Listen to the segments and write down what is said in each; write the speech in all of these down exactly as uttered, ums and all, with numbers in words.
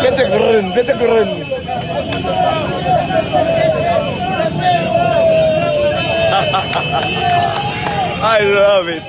Mete grenn, mete grenn. I love it.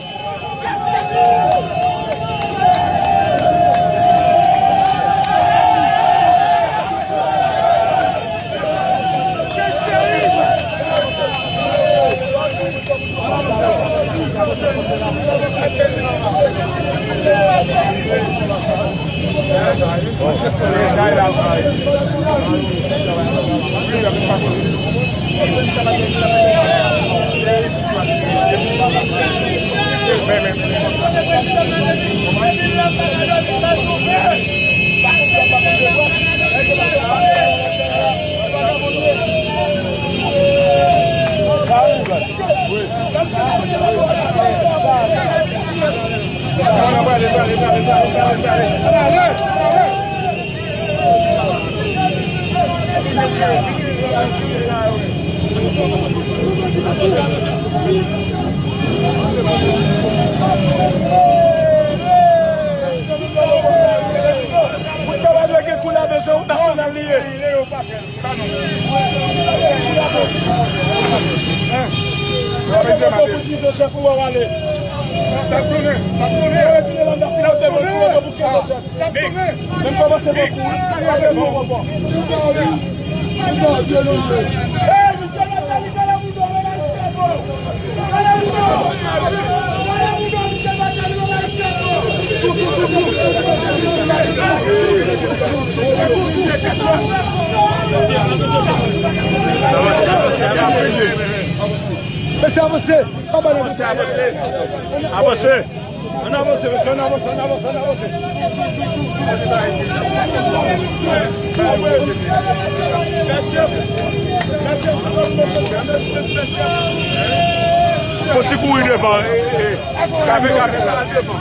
Moun sa pa dwe gen kou ladan, se yon nasyonal li ye. Pou di se chèf ou wè w ale. Yo retire landa si kote mwen pou yo pou ki se chèf. Menm kòmanse bokou wi. Ou pa vle nou ankò. Hey, Michel Martelly, gade moun dòmi la. Mesye, avanse. Anba nan mesye, avanse. Avanse. Ann avanse, mesye, ann avanse, ann avanse, ann avanse. Fò ti kouri devan, e, e, e. Kafe, kafe, al devan.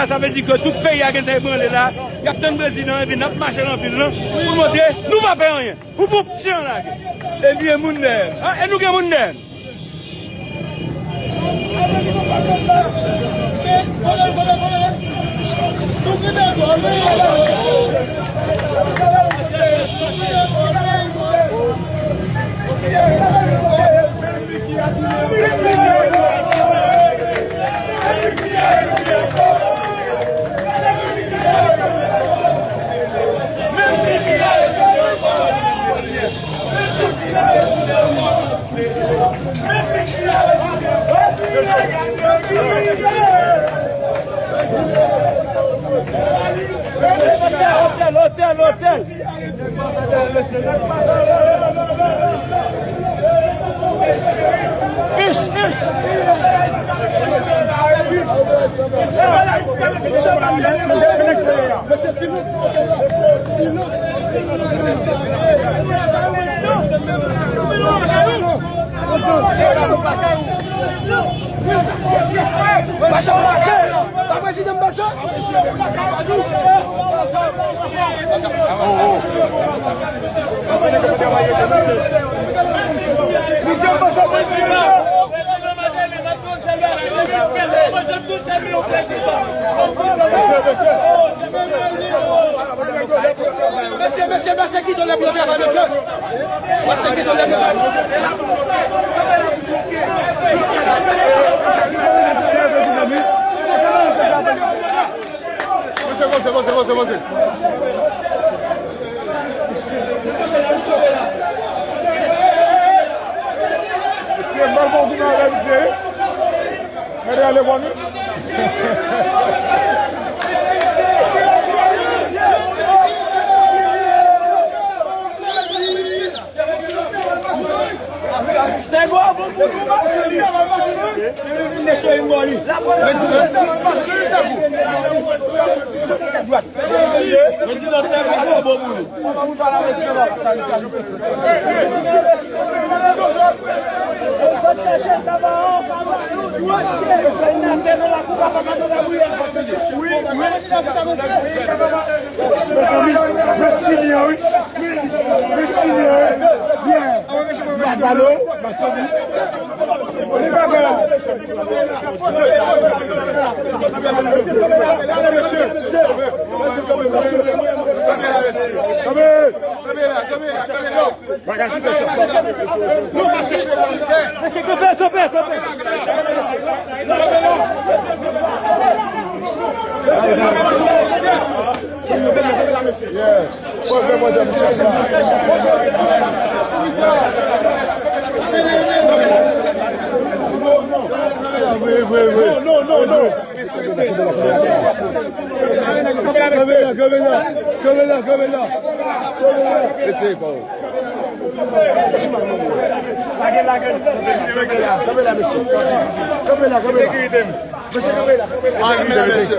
Sa vle di ke tout peyi a gentan ebranle la. Y ap tann prezidan epi n ap mache nan vil lan pou montre nou pa pè anyen. Pou pou pti an lage. Epi e moun dèyè n. E nou gen moun dèyè n. Otèl, otèl, otèl. Sa prezidan m pase? Misye pase prezidan. Mesye, mesye, mesye, kite lè pou yo travay, mesye. Mesye, mal bon goumen avè misye, wi. Gade ale bon wi. Mezanmi, mèsi li an wi. Mèsi li an wi. Yeah. Balo. Li pa bèl. Kanpe. Kanpe la, kanpe la, kanpe la. Mesye, kanpe, kanpe, kanpe. Vre, vre, vre. Non, non, non, non. Kanpe la, kanpe la, kanpe la, kanpe la. Kanpe la, mesye. Kanpe la, kanpe la. Mesye, kanpe la, kanpe la. Kanpe la, mesye.